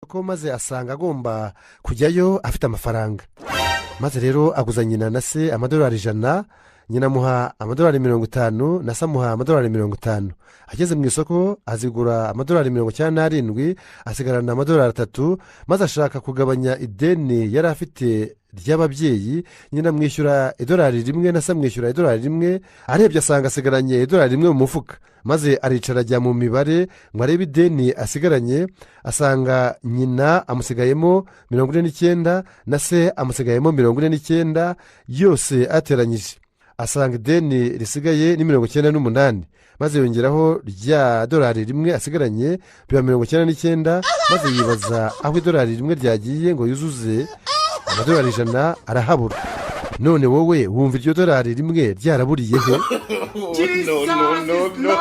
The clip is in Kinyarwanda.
Isoko maze asanga agomba kujyayo afite amafaranga. Maze rero aguza nyina na se amadolari 100. Nyina amuha amadolari 50 na se amuha amadolari 50. Ageze mu isoko azigura amadolari 97, asigarana amadolari 3. Maze ashaka kugabanya ideni yari afite ry'ababyeyi. Nyina amwishyura idolari 1 na se amwishyura idolari 1. Arebye asanga asigaranye idolari 1 mu mufuka. Maze aricara ajya mu mibare ngo arebe ideni asigaranye. Asanga nyina amusigayemo 49 na se amusigayemo 49, yose ateranyije asanga ideni risigaye ni 98. Maze yongeraho rya dolari 1 asigaranye, biba 99. Maze yibaza aho idolari 1 ryagiye ngo yuzuze amadolari 100, arahabura. None wowe wumva iryo dolari 1 ryaraburiye he? No, no, no, no.